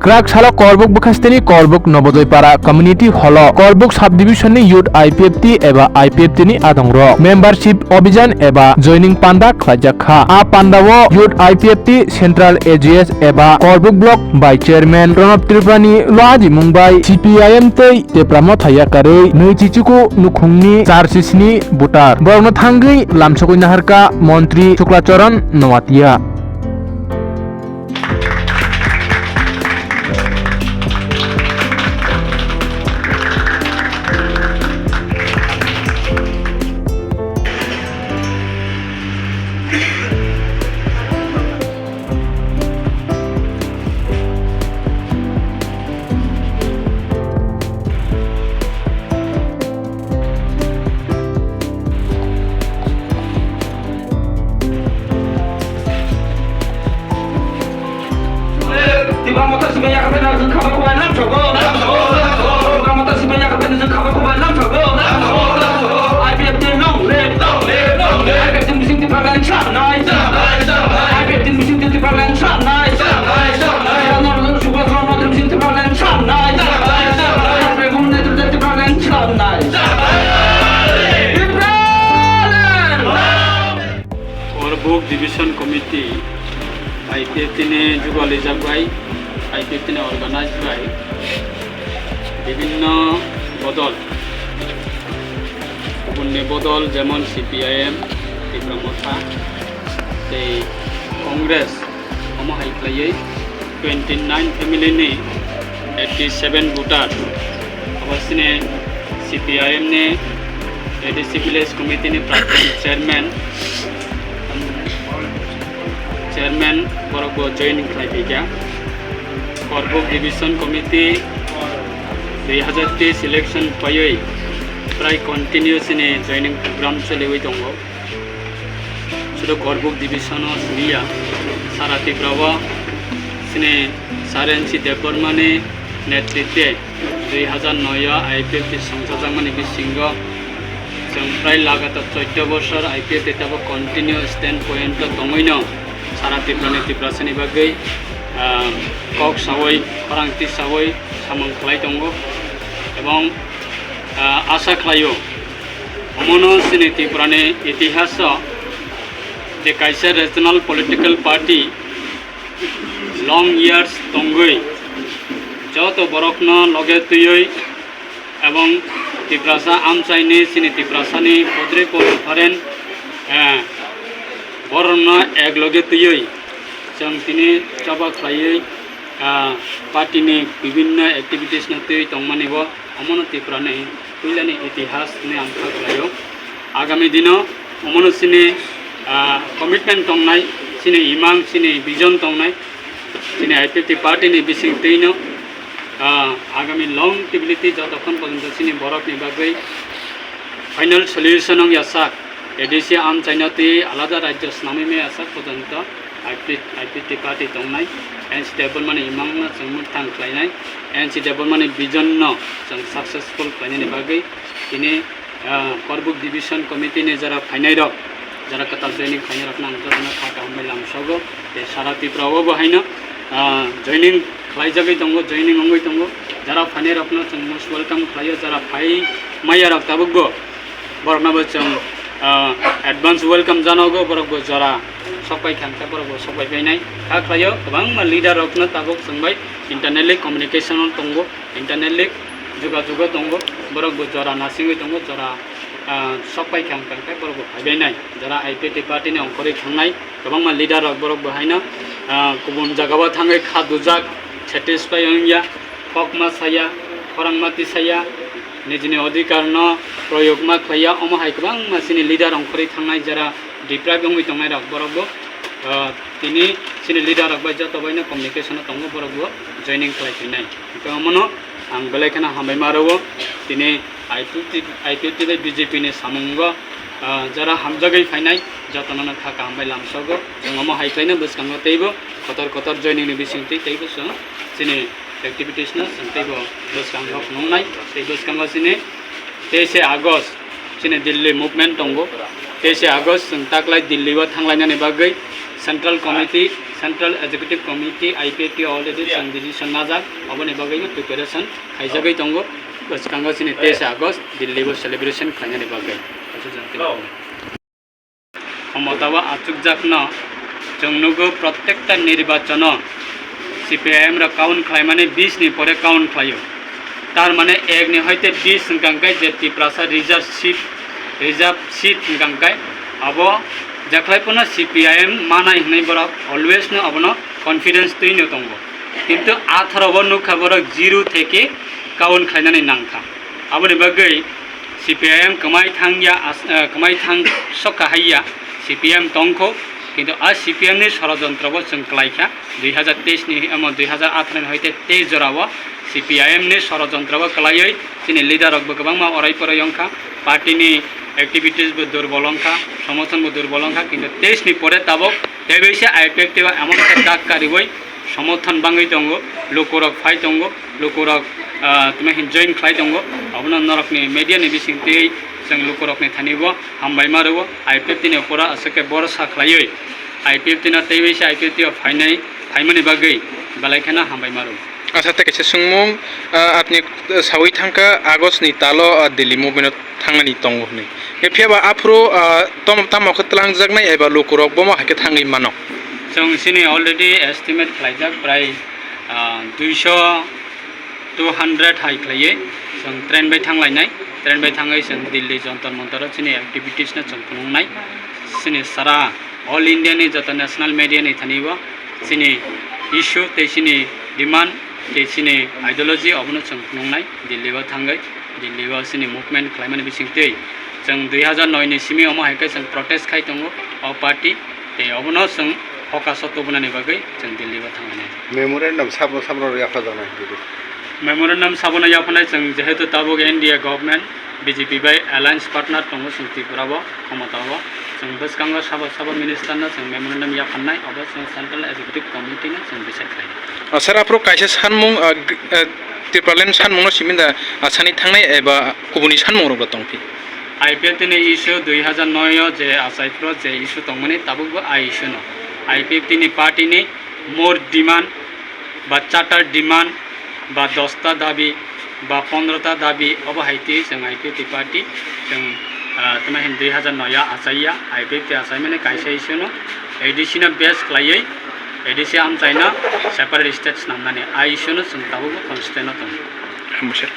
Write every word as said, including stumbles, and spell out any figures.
Kwrak salo Korbuk bwkhasteni Korbuk Nobodoipara Community Hall o Korbuk Subdivision ni Youth I P F T eba I P F T ni adongrok membership obijan eba joining panda khlaijak kha. A panda o Youth I P F T Central A G S eba Korbuk Block bai Chairman Pranab Tripura ni lajimung bai C P I M tei Tipra Motha yakarwi nwi chichuku nukhungni char sisni voter borokno thangwi lamsogwi naharkha Montri Shukla Charan Noatia. Korbuk Division Committee, I P F T ni jugalijak bai, I P F T ni organize bai, bibinno bodol, kubunni bodol, jemon C P I M, Tipra Motha, tei Congress, omo hai khlaiwi twenty nine family ni eighty seven voter, abo sini C P I M ni A D C Village Committee ni Practical Chairman, Chairman borok bo join khlai phaikha. Korbuk Division Committee dui hazar teis election paiwi prai continuous ni joining program choliwi tongo. Sudu Korbuk Division o siniya, sara Tripura o sini Sir N C Debbarma ni netritwe dui hazar noi o I P F T songchajakmani bisingo chwng prai lagatar chauddw bosor I P F T tabo continue stand point o tongwino sara Tripura ni Tiprasa ni bagwi, ah, kok sawi, khorang tisawi samung khlai tongo, ebong, ah, asa khlaio, omono chini Tripura ni itihas o je kaisa regional political party long years tongwi joto borokno loge twiwi ebong Tiprasa amchaini chini Tiprasani podre podpharen, eh, borokno ek loge twiwi chwng tini choba khlaiwi, ah, party ni bibinno activities no twiwi tongmani bo omono Tripura ni puilani itihas hinwi ang kha khlaio. Agami dino omono chini, ah, commitment tongnai, chini imang, chini vision tongnai, chini I P F T party ni bising twino, ah, agami long stability jotokhon porjonto chini borok ni bagwi final solution wng ya sak, A D C amchaino tei alada rajyo swnamwi maya sak porjonto I P, I P T party tongnai, N C Debbarmani imangno chwng mwthang khlainai, N C Debbarmani vision no chwng successful khlainani bagwi tini, ah, Korbuk Division Committee ni jara phainairok, jara kwtal joining khlainairokno ang jotono kha kaham bai lamsogo, tei sara Tripura o bo haino, ah, joining khlaijagwi tongo, joining wngwi tongo, jara phainairokno chwng most welcome khlaio, jara phai maiyarok tabukbo borokno bo chwng, ah, advance welcome janogo, borok bo jora sokpai kha hwnkhe borok bo sokpai painai. Kha khlaio, kwbangma leader rokno tabuk chwng bai internally communication o tongo, internally jogajogo tongo, borok bo jora nasingwi tongo, jora, ah, sokpai kha hwnkhe borok bo phai bainai. Jora I P F T party ni ongkhorwi thangnai kwbangma leader rok borok bo haino, ah, kubun jagao thangwi kha dujak, satisfy wngya, kokma saya, khorangma tisaya, nijini odhikar no proyog ma khlaiya, omo hai kwbangma chini leader ongkhorwi thangnai jara deprive wngwi tongnai rok borok bo, ah, tini chini leader rok bai joto bai no communication o tongo, borok bo joining khlai phinai. Hwnkhe omono ang belai kheno hambai ma rwo, tini I P F T, I P F T bai B J P ni samungo, ah, jara hamjagwi phainai jotono no kha kaham bai lamsogo. Chwng omo hai khlaino bwskango teibo kotor kotor joining ni bisingtwi teibo chwng chini activities no chwng teibo bwskango phunuknai, tei bwskango chini teise August chini Delhi movement tongo. Teise August chwng taklai Delhi o thanglainani bagwi Central Committee Central Executive Committee, I P F T already chwng decision najak, aboni bagwi preparation khaijagwi tongo. Bwskango chini teis August Delhi o celebration khlainani bagwi. Khomotao achukjakno chwng nugo, protekta nirbachono C P I M rok count khlaimani bis ni pore count khlaio. Tar mane ek ni hoite bis hwnkha hwnkhe je Tiprasa reserve seat, reserve seat hwnkha hwnkhe abo jekhwlai phano C P I M manai hwnwi borok always no abono confidence twi no tongo. Kintu atharo bo nukha borok zero theke count khlainani nangkha. Aboni bagwi C P I M kwmai thangya, as-, eh, kwmai thang sokha haiya C P M tongkho, kintu a C P M ni sorojontro bo chwng kwlaikha. Dui hazar teis ni, omo dui hazar atharo ni hoite teis jora o C P I M ni sorojontro bo kwlaiwi chini leader rok bo kwbangma orai porai wngkha, party ni activities bo durbol wngkha, somothon bo durbol wngkha, kintu teis ni pore tabok tebei se I P F T o emon khe dak kariwi somothon bangwi tongo, lukurok phai tongo, lukurok, ah, tuma hin join khlai tongo, abono norokni media ni bising twi chwng lukurokni thani bo hambai ma rwo, I P F T ni opor o aswk khe borosa khlaiwi I P F T no teiwi se I P F T o phainai, phaimani bagwi belai kheno hambai ma rwo. Acha, tei kaisa swngmung, ah, apni, ah, sawi thangkha August ni talo, ah, Delhi movement o thangnani tongo hwnwi. E, phiya ba aphuru, ah, tom-, tamo khe twlangjaknai eba lukurok bomo hai khe thangwi mano? Chwng chini already estimate khlaijak prai, ah, duiso, two hundred hai khlaiwi chwng train bai thanglainai. Train bai thangwi chwng Delhi Jantar Mantar o chini activities no chwng phunuknai. Chini sara All India ni joto national media ni thani o chini issue tei chini demand tei chini ideology obono chwng phunuknai Delhi o thangwi. Delhi o chini movement khlaimani bising twi chwng dui hazar noi ni simi omo hai khe chwng protest khai tongo o party, tei obono chwng focus o tubunani bagwi chwng Delhi o thanglainai. Memorandum sabo, sabo yaphajaknai? Memorandum sabono yaphanai chwng, jehetu tabuk N D A government, B J P bai alliance partner tongo chwng Tripura o, khomota o. Chwng bwskango sabo sabo minister no chwng memorandum yaphannai, obo chwng Central Executive Committee no chwng decide khlainai. Ah, sir, aphuru kaisa sanmung, ah, g-, ah, Tipraland sanmung no simi da, ah, sani thangnai eba kubuni sanmung rok bo tongphi? I P F T ni issue dui hazar noi o je achai phuru je issue tongmani tabuk bo a issue no. I P F T ni party ni more demand ba charter demand ba dosta dabi ba pondrota dabi, obo hai twi chwng I P F T party chwng, ah, tuma hin dui hazar noi o achaiya, I P F T achaimani kaisa issue no A D C no base khlaiwi A D C amchaino separate state snamnani a issue no chwng tabukbo constitution o tongo. Hambai sir.